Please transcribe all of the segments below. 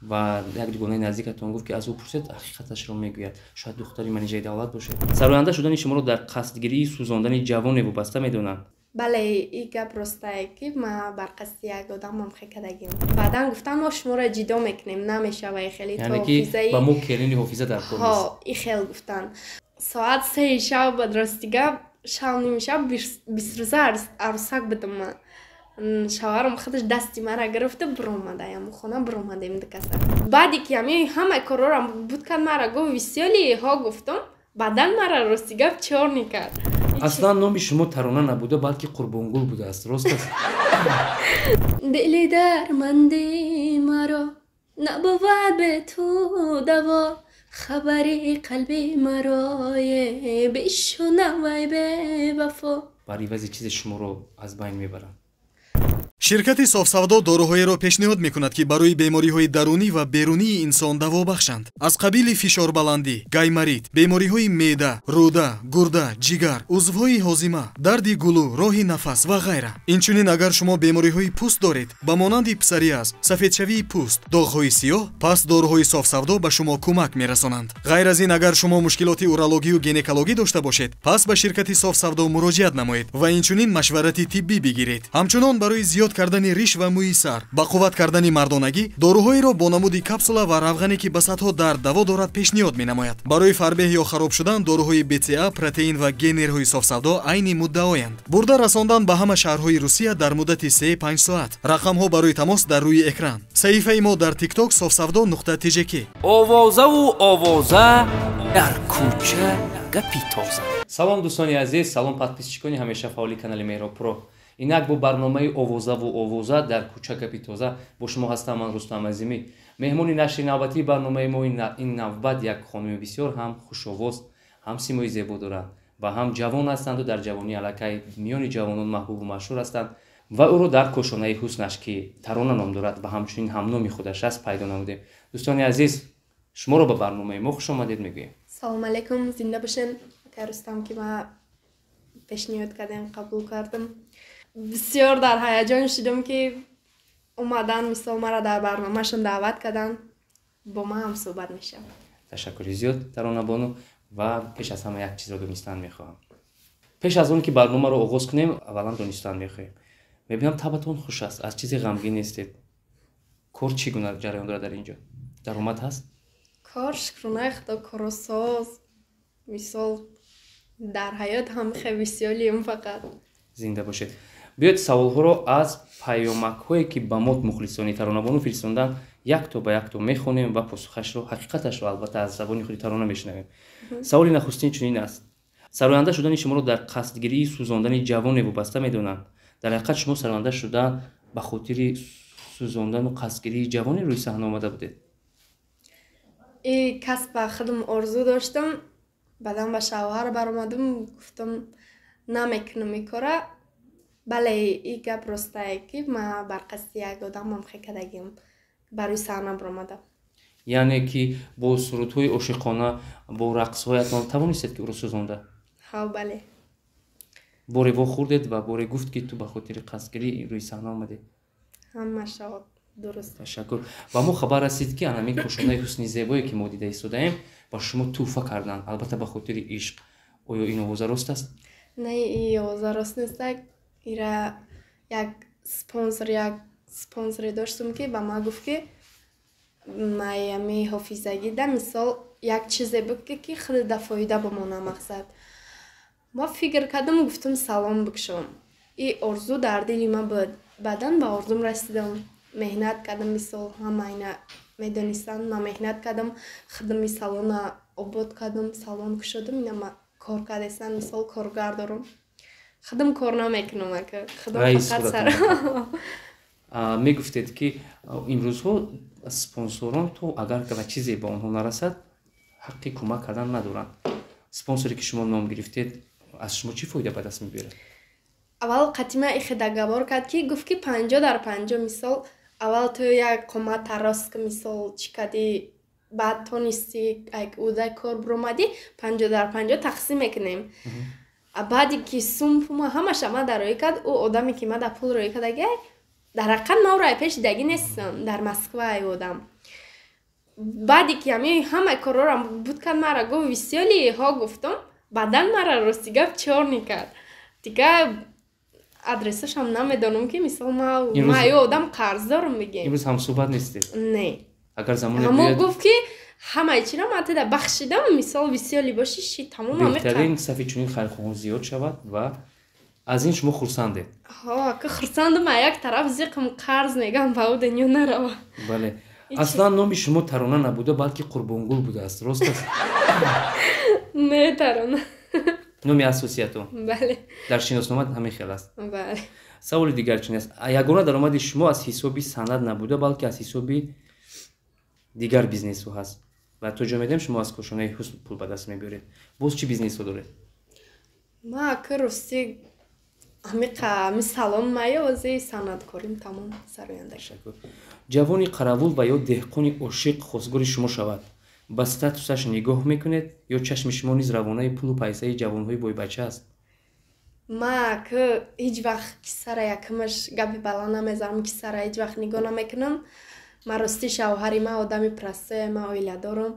Ва як дугонаи наздикатон гуфт, ки аз ӯ пурсед, ҳақиқаташро мегӯяд. Шояд духтари манижаи давлат бошад. Сароянда шудани шуморо дар қасдгирии сӯзондани ҷавоне вобаста медонанд. Бале, и гап ростае, ки ма бар қасди як одамам хекадагим. Баъдан гуфтам, мо шуморо ҷидо мекунем, намешава хеле. Яъне ки ба мо келини ҳофиза дар кор нест. Ҳо, и хел гуфтанд. Соат 3 шаб буд, рости гап, шав, ними шаб, 20 рӯза арӯсак будам ман. Шавҳарам худаш дасти мара гирифта биромада, яму хона биромадем дукаса. Баъде ки ами ҳамаи корҳоро буд кард, мара гуфт: «Весёлый?» «Ҳо», гуфтам. Баъдан мара, рости гап, чёрный кард. Аслан номи шумо Тарона набуда, балки Қурбонгул будааст, рост аст? Дили дарманди маро набувад бе ту даво, хабари қалби марое бишунавай, бевафо. Бар ивази чизе шуморо аз байн мебаранд. Ширкати Софсавдо доруҳоеро пешниҳод мекунад, ки барои бемориҳои дарунӣ ва берунии инсон даво бахшанд, аз қабили фишорбаландӣ, гайморит, бемориҳои меъда, рӯда, гурда, ҷигар, узвҳои ҳозима, дарди гулӯ, роҳи нафас ва ғайра. Инчунин, агар шумо бемориҳои пӯст доред, ба монанди псориаз, сафедшавии пӯст, доғҳои сиёҳ, пас доруҳои Софсавдо ба шумо кӯмак мерасонанд. Ғайр аз ин, агар шумо мушкилоти урологию гинекологӣ дошта бошед, пас ба ширкати Софсавдо муроҷиат намоед ва инчунин машварати тиббӣ бигиред. Ҳамчунон, барои зиёд кардани риш ва мӯи сар, ба қувват кардани мардонагӣ доруҳоеро бо намуди капсула ва равғане, ки ба садҳо дард даво дорад, пешниҳод менамояд. Барои фарбеҳ ё хароб шудан доруҳои БЦА, протеин ва генерҳои Софсавдо айни муддаоянд. Бурда расондан ба ҳама шаҳрҳои Русия дар муддати 3-5 соат. Рақамҳо барои тамос дар рӯи экран. Саҳифаи мо дар Тикток: софсавдо.тжк. Овозаву овоза дар кӯча гапи тоза. Салом, дӯстони азиз, салом, подписчикони ҳамеша фаъоли канали Меҳробпро. Инак бо барномаи «Овозаву овоза дар кӯча гапи тоза» бо шумо ҳастам ман, Рустам Азимӣ. Меҳмони нашри навбатии барномаи мо ин навбат як хонуми бисёр ҳам хушовоз, ҳам симои зебо доранд ва ҳам ҷавон ҳастанду дар ҷавонӣ аллакай миёни ҷавонон маҳбубу машҳур ҳастанд ва ӯро дар кошонаи ҳуснаш, ки Тарона ном дорад ва ҳамчунин ҳамноми худаш аст, пайдо намудем. Дӯстони азиз, шуморо ба барномаи мо хушомадед мегӯем. Салом алейкум, зинда бошен, ака Рустам, ки ма пешниҳод кардем, қабул кардам. Бисёр дар ҳаяҷон шудам, ки омадан, мисол, мара дар барномашон даъват карданд, бо ман ҳам суҳбат мешавам. Ташаккури зиёд, Таронабону. Ва пеш аз ҳама як чизро донистан мехоҳам. Пеш аз он ки барномаро оғоз кунем, аввалан донистан мехоҳем. Мебинам, табатон хуш аст, аз чизе ғамгин нестед. Кор чӣ гуна ҷараён дорад дар ин ҷо? Даромад ҳаст? Кор, шукронаи Худо, коросоз. Мисол, дар ҳаёт ҳам хеле весёлыем фақат. Зинда бошед. Биёед, саволҳоро аз паёмакҳое, ки ба мо мухлисони Таронабону фиристонданд, якто ба якто мехонем ва посухашро, ҳақиқаташро, албатта, аз забони худи Тарона мешунавем. Саволи нахустин чунин аст: сароянда шудани шуморо дар қасдгирии сӯзондани ҷавоне вобаста медонанд. Дар ҳақиқат шумо сароянда шудан ба хотири сӯзондану қасдгирии ҷавоне рӯи саҳна омада будед? И касба худам орзу доштам. Баъдан ба шавҳар баромадам, гуфтам, намекунам и кора. Бале, и гап ростае, ки ма бар қасди як одамам хекадагим барои саҳна баромадам. Яъне ки бо сурудҳои ошиқона, бо рақсҳоятон тавонистед, ки ӯро сӯзонда? Ҳа, бале. Боре вохӯрдед ва боре гуфт, ки ту ба хотири қасдгирӣ рӯи саҳна омадӣ? Ҳамаша дуруст. Ташаккур. Ба мо хабар расид, ки анамин кошонаи ҳусни зебое, ки мо дида истодаем, ба шумо тӯҳфа карданд, албатта, ба хотири ишқ. Оё ин овоза рост аст? Не, и овоза рост нест. Ира як спонсоре доштум, ки ба ман гуфт, ки майами ҳофизагида, мисол, як чизе буд, ки худда фоида бимона. Мақсад, ма фикр кардам, гуфтам, салон бикушом. И орзу дар дили ман буд. Баъдан ба орзум расидам, меҳнат кардам. Мисол, ҳама ина медонистанд, ман меҳнат кардам, худами салона обод кардам, салон кушодам. Ина ма кор кардастам, мисол, коргар дорам, худам кор намекунам, ака, худам фақат сар. Мегуфтед, ки имрӯзҳо спонсорон то агар ба чизе ба онҳо нарасад, ҳаққи кӯмак кардан надоранд. Спонсоре, ки шумо ном гирифтед, аз шумо чӣ фоида ба даст мебиёрад? Аввал қатима ихе договор кард, ки гуфт, ки 50 дар 50. Мисол, аввал ту як қомат рост ки, мисол, чӣ кардӣ, баъд тонисти уда кор биромадӣ, 50 дар 50 тақсим мекунем. Баъде ки сум пума ҳамаша ма дароӣ кард, ӯ одаме, ки ма дар пул роӣ кардагиай, дар ҳақиқат ма ӯро пеш дидагӣ нестам, дар Москва ай одам. Баъде ки ҳами ҳамаи корҳоро буд кард, мара гуфт: «Весёлый?» Ҳо, гуфтам. Баъдан мара, рости гап, чёрный кард. Дигар адресашам намедонам, ки мисол ма ё одам қарздорам бигем. Имрӯз ҳамсӯҳбат нестед? Не. Агар замоне ҳамо гуфт, ки ҳамаи чиро ман теда бахшидам, мисол, весёлый бошӣ, ши, тамом. Беҳтарин, сафи чунин хайрхоҳон зиёд шавад. Ва аз ин шумо хурсандед? Ҳо, ка, хурсандам. А як тараф зиқм, қарз мегам, ба ӯ дунё нарава. Бале, аслан номи шумо Тарона набуда, балки Қурбонгул будааст, рост аст? Не, Тарона. Номи асосиятон? Бале. Дар шиноснома ҳамин хел аст? Бале. Саволи дигар чунин аст: ягона даромади шумо аз ҳисоби санъат набуда, балки аз ҳисоби дигар бизнесҳо ҳаст ва то ҷо медиҳем, шумо аз кошонаи ҳусн пул ба даст мебиёред. Боз чӣ бизнесҳо доред? Ма, ака, рости, ҳамиқа ми салон маёзи санъаткорим, тамом, сароянда. Ташаккур. Ҷавони қаравул ва ё деҳқони ошиқ хостгори шумо шавад, ба статусаш нигоҳ мекунед ё чашми шумо низ равонаи пулу пайсаи ҷавонҳои бойбача аст? Ма, ака, ҳеҷ вақт кисара, якумаш, гапи баланд намезанам, кисара ҳеҷ вақт нигоҳ намекунам. Ма, рости, шавҳари ма одами простой, ма оила дорам.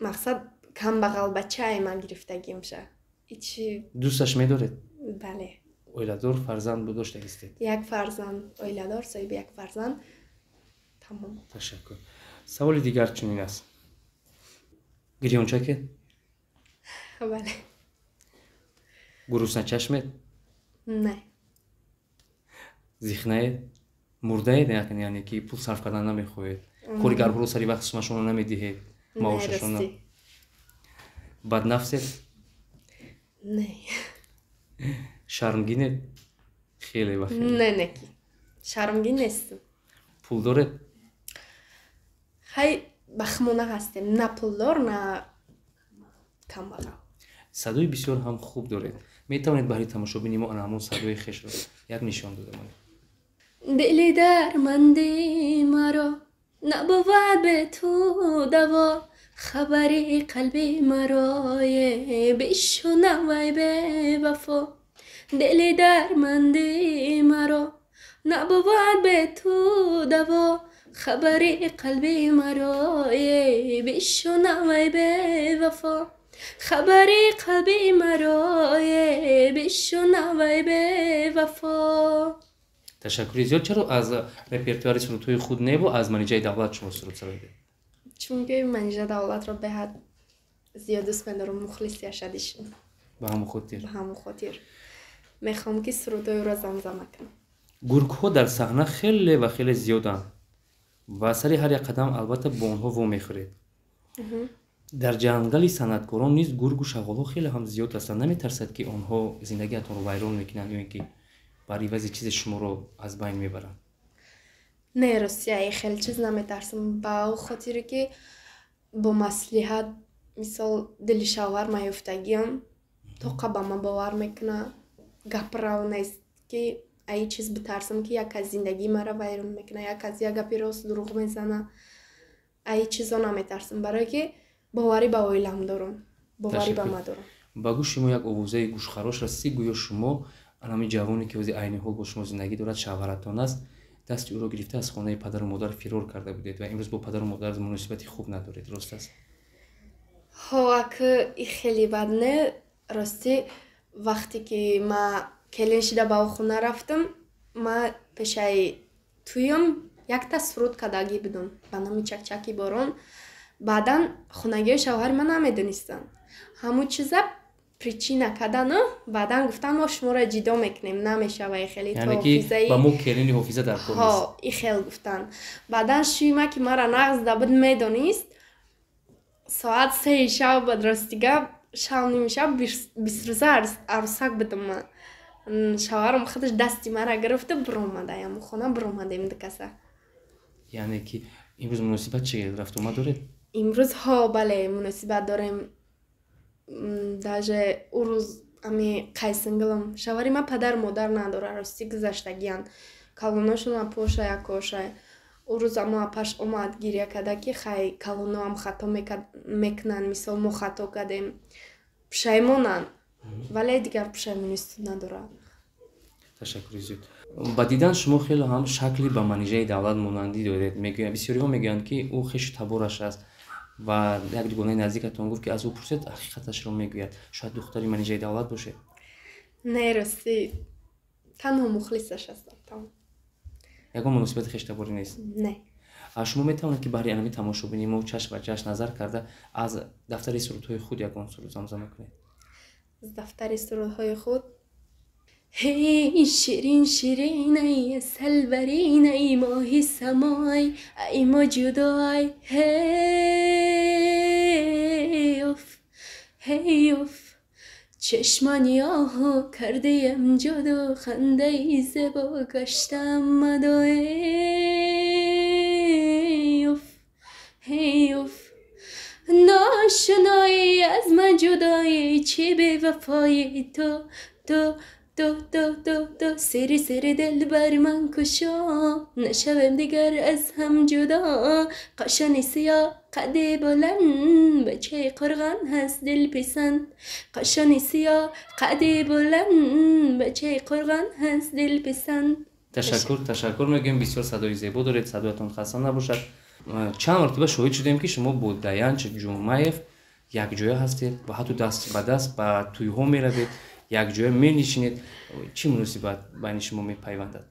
Мақсад, камбағалбачае ман гирифтагимша, ичи. Дӯсташ медоред? Бале. Оиладор, фарзанд доштагистед? Як фарзанд, оиладор, соҳиби як фарзанд, тамом. Ташаккур. Саволи дигар чунин аст: гирёнчакед? Бале. Гурусначашмед? Не. Зихнаед, мурдаед, яъне ки пул сарф кардан намехоҳед, коригарҳоро сари вақт сумашонро намедиҳед, маошашонро? Баднафсед? Не. Шармгинед хеле ва хеле? Не, не, ки шармгин нестам. Пул доред? Хай, ба хумона ҳастем, на пулдор, на камбағал. Садои бисёр ҳам хуб доред. Метавонед баҳри тамошобини мо ана ҳамон садои хешро як нишон дода монед? Дили дарманди маро набувад бе ту даво, хабари қалби марое бишунавай, бевафо. Дили дарманди маро набувад бе ту даво, хабари қалби марое бишунавай, бевафо. Хабари қалби марое бишунавай, бевафо. Ташаккури зиёд. Чаро аз репертуари сурудҳои худ неву аз Маниҷаи Давлат шумо суруд сароидед? Чунки Манижа Давлатро беҳад зиёд дӯст медорам, мухлиси ашадишон. Ба ҳамон хотир? Ба ҳамон хотир мехоҳам, ки сурудҳои ӯро замзама кунам. Гургҳо дар саҳна хеле ва хеле зиёданд ва сари ҳар як қадам албатта бо онҳо вомехӯред. Дар ҷангали санъаткорон низ гургу шағолҳо хеле ҳам зиёд ҳастанд. Наметарсад, ки онҳо зиндагиатонро вайрон мекунанд ё ин ки бар ивази чизе шуморо аз байн мебаранд? Не, ростия, хеле чиз наметарсам, ба ӯ хотире ки бо маслиҳат, мисол, дили шавҳар маёфтагиам тоқа ба ман бовар мекуна. Гаправ нест, ки аи чиз битарсам, ки як аз зиндагии маро вайрон мекуна, як аз як гапи рост дурӯғ мезана. Аи чизо наметарсам, барое ки боварӣ ба оилам дорам, боварӣ ба ман дорам. Ба гӯши мо як овозаи гӯшхарош расид: гӯё шумо анами ҷавоне, ки ҳозир айни ҳол бо шумо зиндагӣ дорад, шавҳаратон аст, дасти ӯро гирифта, аз хонаи падару модар фирор карда будед ва имрӯз бо падару модар муносибати хуб надоред. Рост аст? Ҳо, ака, и хеле бад не. Ростӣ, вақте ки ма келин шида ба ӯ хона рафтам, ма пешаи тӯём якта суруд кардагӣ будам ба номи «Чакчаки борон». Баъдан хонагиҳои шавҳари ман намедонистанд. Ҳамун чиза причина кардану баъдан гуфтан: «Мо шуморо ҷидо мекунем, намешава хеле». Яъне ки ба мо келини Ҳофиза дар кор нест? И хел гуфтанд. Баъдан шӯйма, ки мара нағз да буд, медонист. Соат 3-и шаб буд, рости гап, шав, ними шаб, 20 рӯза арӯсак будам ман. Шавҳарам худаш дасти мара гирифта биромада, яму хона биромадем дукаса. Яъне ки имрӯз муносибат чӣ, рафтуомад доред? Имрӯз ҳо, бале, муносибат дорем. Даже ӯ рӯз ами қайсингилам, шавҳари ман падару модар надорад, ростӣ, гузаштагиянд, калоношон апоша, якоша. Ӯ рӯз амо апаш омад, гиря карда, ки хай, калоноам хато мекунанд, мисол, мо хато кардем, пушаймонанд, вале дигар пушаймони суд надорад. Ташаккури зиёд. Ба дидан шумо хеле ҳам шакли ба Манижаи Давлат монандӣ доред. Бисёриҳо мегӯянд, ки ӯ хешу табораш аст ва як дугонаи наздикатон гуфт, ки аз ӯ пурсед, ҳақиқаташро мегӯяд. Шояд духтари Манижаи Давлат бошед? Не, ростӣ, танҳо мухлисаш ҳастам, тамом. Ягон муносибати хештаборӣ нест? Не. Шумо метавонед, ки баҳри анами тамошобини мо чашм ба чашм назар карда аз дафтари сурудҳои худ ягон суруд замзама кунед? Аз дафтари сурудҳои худ. Эй ширин, ширин, ай асалбарин, ай моҳи самой, ай мо ҷудой, ҳей уф, ҳей уф, чашмони оҳу кардаям ҷоду, хандаи зебо гаштам мадо, эй уф, ҳей уф, ношуноӣ аз ман ҷудоӣ, чӣ бевафои ту, ту, ту, ту, ту, ту, сири сири дил бар ман кушо, нашавем дигар аз ҳам ҷудо, қошони сиёҳ, қади баланд, бачаи қурғон ҳаст дилписанд, қошони сиёҳ, қади баланд, бачаи қурғон ҳаст дилписанд. Ташаккур, ташаккур мегӯем. Бисёр садои зебо доред, садоятон хаста набошад. Чанд маротиба шоҳид шудем, ки шумо бо Даянч Ҷумаев якҷоя ҳастед ва ҳатто даст ба даст ба тӯйҳо меравед, якҷоя менишинед. Чӣ муносибат байни шумо мепайвандад?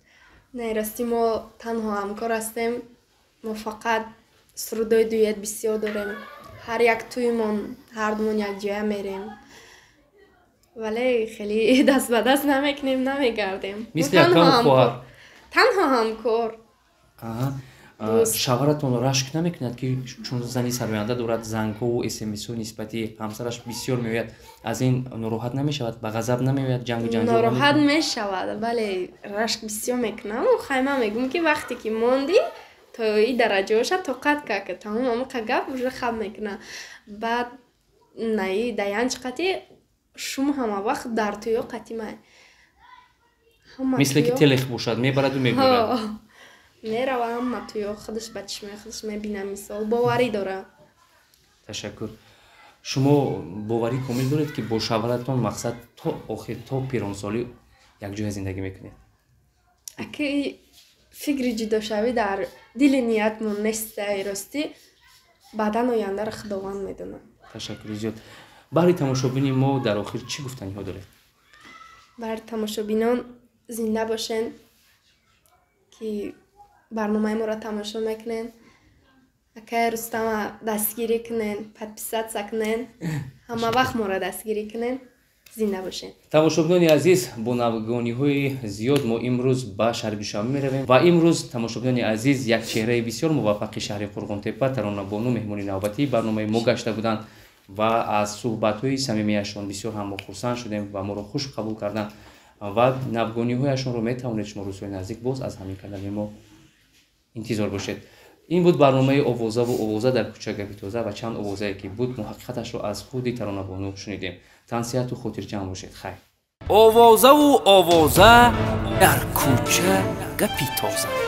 Не, ростӣ, мо танҳо ҳамкор ҳастем. Мо фақат сурудҳои дуэт бисёр дорем. Ҳар як тӯймон ҳардумон якҷоя мерем, вале хеле даст ба даст намекунем, намегардем. Мисли акаву хоҳар. Танҳо ҳамкор. Шавҳаратон рашк намекунад, ки чун зани сароянда дорад, зангҳову смсҳо нисбати ҳамсараш бисёр меояд? Аз ин нороҳат намешавад, ба ғазаб намеояд, ҷангу ҷанҷол? Нороҳат мешавад, бале, рашк бисёр мекунам. Хайма мегӯм, ки вақте ки мондӣ то и дараҷаоша тоқат кард, тамом, амақа гап уже хаб мекуна. Баъд наи Даянч қати шум ҳама вақт дар тӯё қатимай. Мисле ки телех бошад, мебараду мебарад. Мерава ҳама тӯё, худаш ба чишмои худаш мебина, мисол, боварӣ дора. Ташаккур. Шумо боварӣ комил доред, ки бо шавҳаратон мақсад то охир, то пиронсолӣ якҷоя зиндагӣ мекунед? Аки фикри ҷудошавӣ дар дили ниятмон нестай, ростӣ. Баъдан ояндаро Худованд медонад. Ташаккури зиёд. Баҳри тамошобини мо дар охир чӣ гуфтаниҳо доред? Баҳри тамошобинон, зинда бошен, ки барномаи моро тамошо мекунен. Акай Рустама дастгирӣ кунен, подписаться кунен, ҳама вақт моро дастгирӣ кунен. Зинда бошен. Тамошобинони азиз, бо навгониҳои зиёд мо имрӯз ба шаҳри Душанбе меравем ва имрӯз, тамошобинони азиз, як чеҳраи бисёр муваффақи шаҳри Қурғонтеппа, Таронабону, меҳмони навбатии барномаи мо гашта буданд ва аз суҳбатҳои самимияшон бисёр ҳам мо хурсанд шудем ва моро хуш қабул карданд ва навгониҳояшонро метавонед шумо рӯзҳои наздик боз аз ҳамин канали мо интизор бошед. Ин буд барномаи Овозаву овоза дар кӯча гапи тоза ва чанд овозае ки буд, мо ҳақиқаташро аз худи Таронабону шунидем. Тансиҳату хотирҷамъ бошед, хайр. Овозаву овоза дар кӯча гапи тоза.